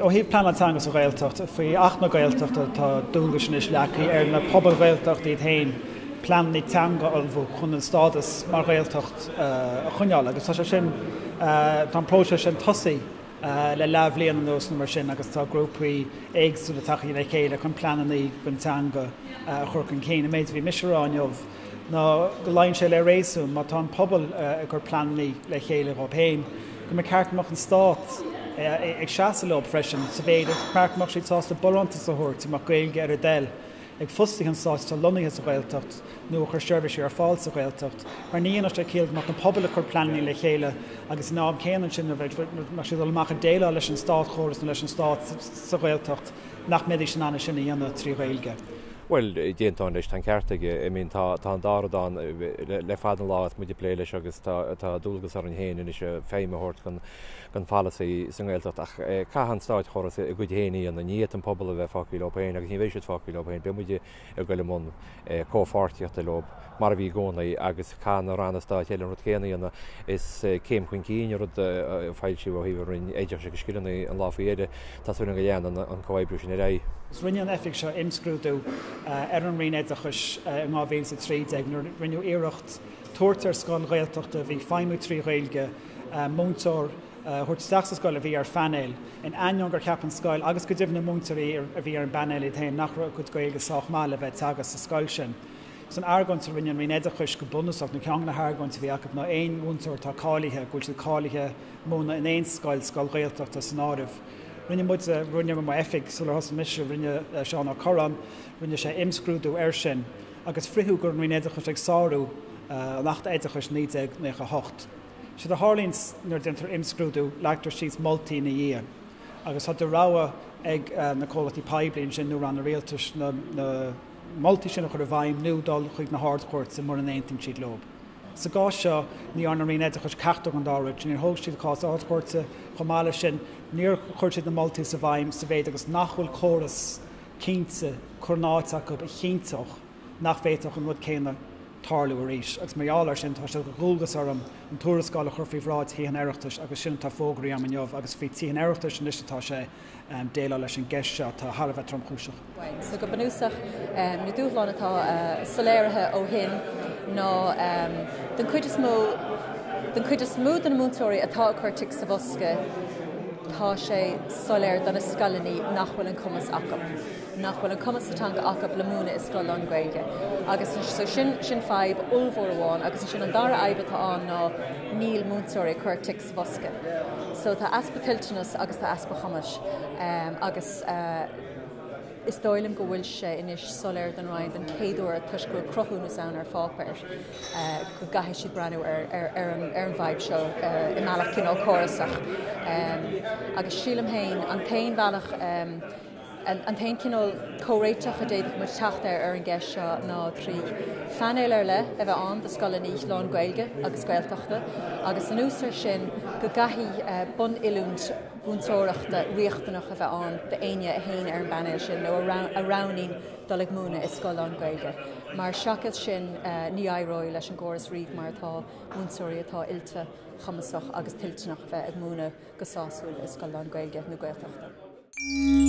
Ó thaobh pleanáil teanga sa Ghaeltacht, faoi Acht na Gaeltachta tá dualgais anois leagtha ar na pobail Ghaeltachta iad féin pleananna teanga a ullmhú chun an stádas mar Ghaeltacht a choinneáil agus tá sé sin, tá an próiseas sin tosaithe le leathbhliain anuas nó mar sin agus tá grúpaí éagsúla tagtha le chéile chun pleananna don teanga a chur chun cinn. An méid a bhí mise a rá inniu ná go luíonn sé le réasún, má tá an pobal ag cur pleananna le chéile dhóibh féin, go mba cheart go mbeadh an stát ag seasamh leo freisin sa mhéid is ba cheart go mbeadh siad sásta barántas a thabhairt, go mbeadh Gaeilge ar a dtoil ag fostaithe an stáit atá lonnaithe sa Ghaeltacht nó a chuir seirbhísí ar fáil sa Ghaeltacht, mar ní dhéanfadh sé ciall go mbeadh na pobail ag cur pleananna le chéile agus san am céanna ansin nuair a bheadh siad ag dul amach ag déileáil leis an státchóras nó leis an stát sa Ghaeltacht nach mbeidís in ann é sin a dhéanamh trí Ghaeilge. Bhuel, d'aontóinn leis, tá an ceart aige. I mean tá tá an dá rud ann le fada an lá is muid ag plé leis agus tá tá dualgas orainn féin anois feidhm a thabhairt don don pholasaí sa nGaeltacht ach caithfidh an státchóras a gcuid féin a dhéanamh. Ní fhéadfaidh an pobal a bheith fágtha leo féin agus ní bheidh siad fágtha leo féin. Beidh muid ag dul i mbun comhpháirtíochta leo mar a bhí i gcónaí agus caithfidh na ranna stáit eile an rud céanna a dhéanamh. Is céim chun cinn an rud a foilsíodh ó thaobh an Roinn Oideachais agus Scileanna an lá faoi dheireadh. Tá súil agam go leanann an comhoibriú sin ar aghaidh. Rinne an oifig seo imscrúdú ar an Roinn Oideachais in 2013 nuair a rinneadh iarracht tabhairt ar scoil Ghaeltachta a bhí ag feidhmiú trí Ghaeilge múinteoir a thabhairt isteach sa scoil a bhí ar phainéal, in ainneoin gur cheap an scoil agus go deimhin na múinteoirí a bhí ar an bpainéal iad féin nach raibh a gcuid Gaeilge sách maith le bheith ag teagasc sa scoil sin. San argóint a rinne an Roinn Oideachais go bunúsach, nó ceann de na hargóintí a bhí acu, ná aon mhúinteoir atá cáilithe, go bhfuil siad cáilithe múineadh in aon scoil, scoil Ghaeltachta san áireamh. Rinne muid, rinne m'oifig sular thosaigh mise, rinne Seán Ó Corráin, rinne sé imscrúdú air sin agus fritheadh go raibh an Roinn Oideachais ag sárú an Achta Oideachais 1998. Séard a tharlaíonn nuair a déantar imscrúdú, leagtar síos moltaí ina dhiaidh agus tá de rogha ag na comhlachtaí poiblí ansin nó ranna rialtais na moltaí sin a chur i bhfeidhm nó dul chuig na hArd-Chúirte mura n-aontaíonn siad leo. Sa gcás seo, ní dhearna an Roinn Oideachais ceachtar den dá rud sin. Níor thóg siad cás Ard-Chúirte. Chomh maith leis sin, níor chuir siad na moltaí sa bhfeidhm sa mhéid agus nach bhfuil córas cinnte curtha in áit acu a chinnteodh nach bhféadfadh an rud céanna tarlú arís. Agus mar gheall air sin, tá sé de dhualgas orm an tuarascáil a chur faoi bhráid Thithe an Oireachtais agus sin atá fógraithe agam inniu agus faoi Thithe an Oireachtais anois atá sé déileáil leis an gceist seo atá thar a bheith tromchúiseach. So go bunúsach, na dúshláin atá soiléirithe ó shin ná den chuid is mó, den chuid is mó de na múinteoirí atá ag cur tic sa bhosca, tá sé soiléir do na scoileanna nach bhfuil an cumas acu, nach bhfuil an cumas sa teanga acu le múineadh i scoil lán-Ghaeilge. Agus so sin, sin fadhb ollmhór amháin agus ansin an dara fhadhb atá ann ná níl múinteoirí ag cur tic sa bhosca. So tá easpa toilteanas agus tá easpa cumais agus is dóigh liom go bhfuil sé anois soiléir don Roinn den chéad uair toisc go bhfuil cruthúnas ann ar pháipéar go gcaithfidh siad breathnú ar ar an ar an bhfadhb seo i mbealach cineál córasach. Agus sílim féin an t-aon bhealach An t-aon chineál comhréiteach a d'fhéadfadh muid teacht air ar an gceist seo ná trí phainéal ar leith a bheith ann do scoileanna lán-Ghaeilge agus Gaeltachta agus anuas air sin go gcaithfidh bunoiliúint mhúinteoireachta riachtanach a bheith ann d'éinne a théann ar an bpainéal sin nó a roghnaíonn dul ag múineadh i scoil lán-Ghaeilge mar seachas sin ní éireoidh leis an gcóras riamh mar atá múinteoirí atá oilte, cumasach agus toilteanach a bheith ag múineadh go sásúil i scoil lán-Ghaeilge nó Gaeltachta.